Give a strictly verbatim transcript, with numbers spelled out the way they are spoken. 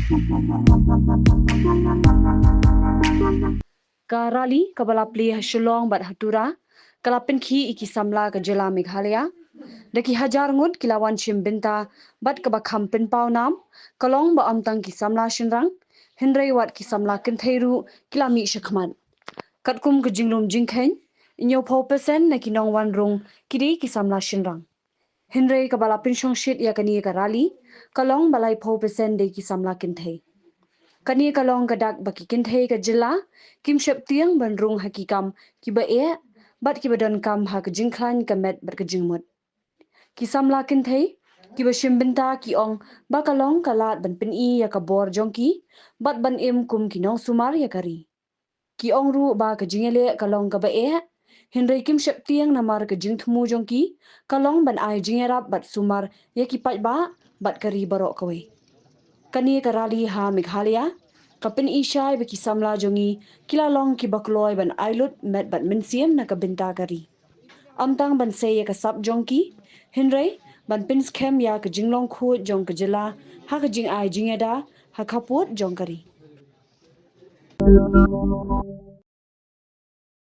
Ka rally kaba la plie ha Shillong bad ha Tura ka la pynkhih ïa ki samla ka jylla Meghalaya da ki hajar ngut ki la wan shim bynta bad kaba kham pynpaw nam ka long ba ym tang ki samla shynrang hynrei wat ki samla kynthei ruh ki la mih shakhmat. Katkum ka jinglum jingkheiñ, hynñiewphew percent na ki nongwan rung ki dei ki samla shynrang. Hynrei kaba la pynshongshit ïa kane ka rally ka long ba laiphew percent dei ki samla kynthei. Kane ka long ka dak ba ki kynthei ka jylla kim sheptieng ban rung ha ki kam kiba eh bad kiba donkam ha ka jingkhlaiñ ka met bad ka jingmut. Ki samla kynthei kiba shim bynta ki ong ba ka long ka lad ban pyni ïa ka bor jong ki bad ban im kum ki nongsumar ïa ka ri. Ki ong ruh ba ka jingïaleh ka long kaba eh hynrei kim sheptieng namar ka jingthmu jong ki ka long ban ai jingïarap bad sumar ïa ki paidbah bad ka ri baroh kawei. Kane ka rally ha Meghalaya ka pyni shai ba ki samla jong ngi ki la long kiba kloi ban ai lut met bad mynsiem na ka bynta ka ri. Ym tang ban sei ïa ka sap jong ki hynrei ban pynskhem ïa ka jinglong khuid jong ka jylla ha ka jingai jingïada ha khappud jong ka ri.